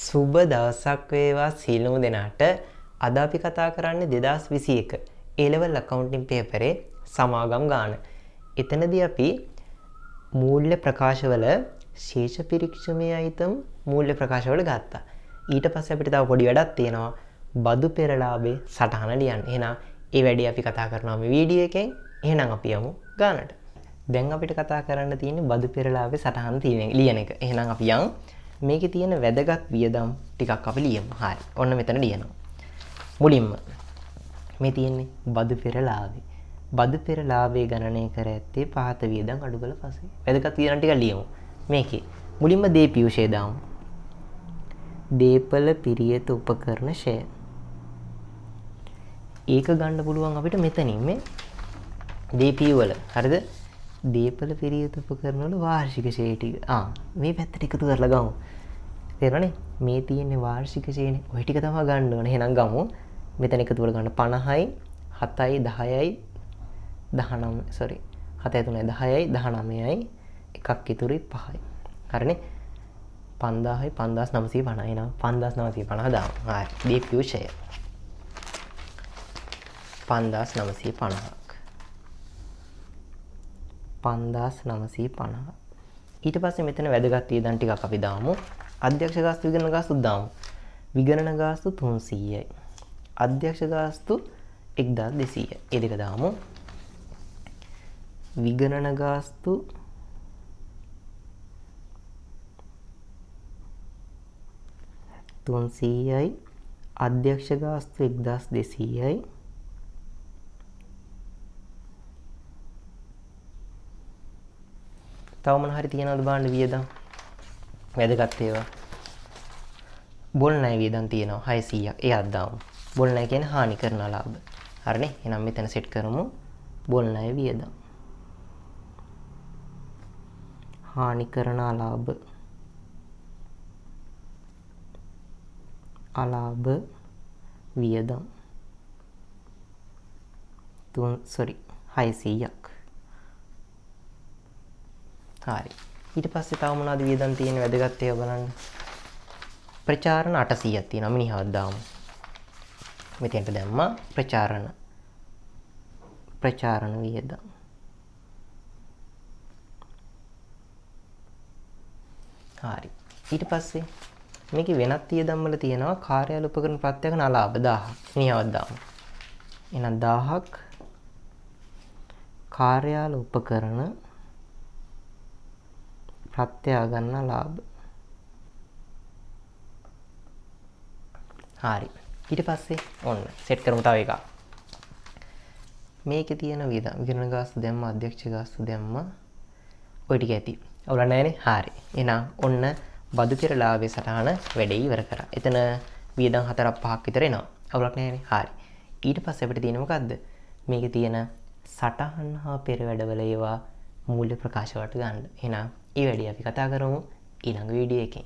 සුබ දවසක් වේවා සියලුම දෙනාට. අද අපි කතා කරන්නේ 2021 A level accounting පේපරේ සමාගම් ගාන. එතනදී අපි මූල්‍ය ප්‍රකාශවල ශේෂ පිරික්සමේ අයිතම් මූල්‍ය ප්‍රකාශවල ගත්තා. ඊට පස්සේ අපිට තව පොඩි වැඩක් තියෙනවා, බදු පෙරලාභේ සටහන ලියන්න. එහෙනම් ඒ වැඩේ අපි කතා කරනවා මේ වීඩියෝ එකෙන්. එහෙනම් අපි යමු ගානට. දැන් අපිට කතා කරන්න තියෙන්නේ බදු පෙරලාභේ සටහන ලියන එක. එහෙනම් අපි යන් මේකේ තියෙන වැදගත් වියදම් ටිකක් අපි ලියමු. හරි. ඔන්න මෙතන ලියනවා. මුලින්ම මේ තියෙන්නේ බදු පෙරලාභේ. බදු පෙරලාභේ ගණනය කර ඇත්තේ පහත වියදම් අඩු කළ පසුයි. වැදගත් වියදම් ටිකක් ලියමු. මේකේ මුලින්ම දීපියු ෂේ දාමු. දීපල පිරියත උපකරණ ෂය. ඒක ගන්න පුළුවන් අපිට මෙතනින් මේ දීපියු වල. හරිද? දීපල පිරියත උපකරණ වල වාර්ෂික ෂේ ටික. මේ පැත්තට එකතු කරලා ගමු. තේරෙනවනේ? මේ තියෙන්නේ වාර්ෂික ෂේනේ. ඔය ටික තමයි ගන්න ඕනේ. එහෙනම් ගමු. මෙතන එකතු කරලා ගන්න 50යි 7යි 10යි 19 සෝරි 7යි 3යි 10යි 19යි එකක් ඉතුරුයි 5යි. හරිනේ? 5000යි 5950. එහෙනම් 5950 දාමු. හරි. දීපියු ෂය 5950ක්. 5950. ඊට පස්සේ මෙතන වැදගත් වියදම් ටිකක් අපි දාමු. අධ්‍යක්ෂ ගාස්තු විගණන ගාස්තු දාමු. විගණන ගාස්තු 300යි. අධ්‍යක්ෂ ගාස්තු 1200යි. ඒ දෙක දාමු. විගණන ගාස්තු 300යි, අධ්‍යක්ෂ ගාස්තු 1200යි. තව මොන හරි තියනවද බලන්න වියදම් වැදගත් ඒවා. බොල් ණය වියදම් තියෙනවා 600ක්. ඒකත් දාමු. බොල් ණය කියන්නේ හානි කරන ලාභ. හරිනේ? එහෙනම් මෙතන සෙට් කරමු බොල් ණය වියදම්. හානි කරන අලාභ. අලාභ වියදම් 600ක්. හරි. ඊට පස්සේ තව මොනවද වියදම් තියෙන වැදගත් ඒවා බලන්න. ප්‍රචාරණ 800ක් තියෙනවා. මිනිහවක් දාමු. මෙතෙන්ට දැම්මා ප්‍රචාරණ. ප්‍රචාරණ වියදම්. හරි. ඊට පස්සේ මේකේ වෙනත් වියදම් වල තියෙනවා කාර්යාල උපකරණ ප්‍රත්‍යක්ෂ අලාභ 1000ක්. මිනිහවක් දාමු. එහෙනම් 1000ක් කාර්යාල උපකරණ ප්‍රත්‍යා ගන්න ලාභ. හරි. ඊට පස්සේ ඔන්න සෙට් කරමු තව එකක්. මේකේ තියෙන වියදම් විගණන ගාස්තු දැම්ම, අධ්‍යක්ෂ ගාස්තු දැම්ම, ඔය ටික ඇති. අවුලක් නැහැනේ. හරි. එහෙනම් ඔන්න බදු පෙරලාභයේ සටහන වැඩේ ඉවර කරා. එතන වියදම් 4ක් 5ක් විතර එනවා. අවුලක් නැහැනේ. හරි. ඊට පස්සේ අපිට තියෙන්නේ මොකද්ද? මේකේ තියෙන සටහන් හා පෙර වැඩවල ඒවා මූල්‍ය ප්‍රකාශ වලට ගන්න. එහෙනම් ඒ වැඩේ අපි කතා කරමු ඊළඟ වීඩියෝ එකෙන්.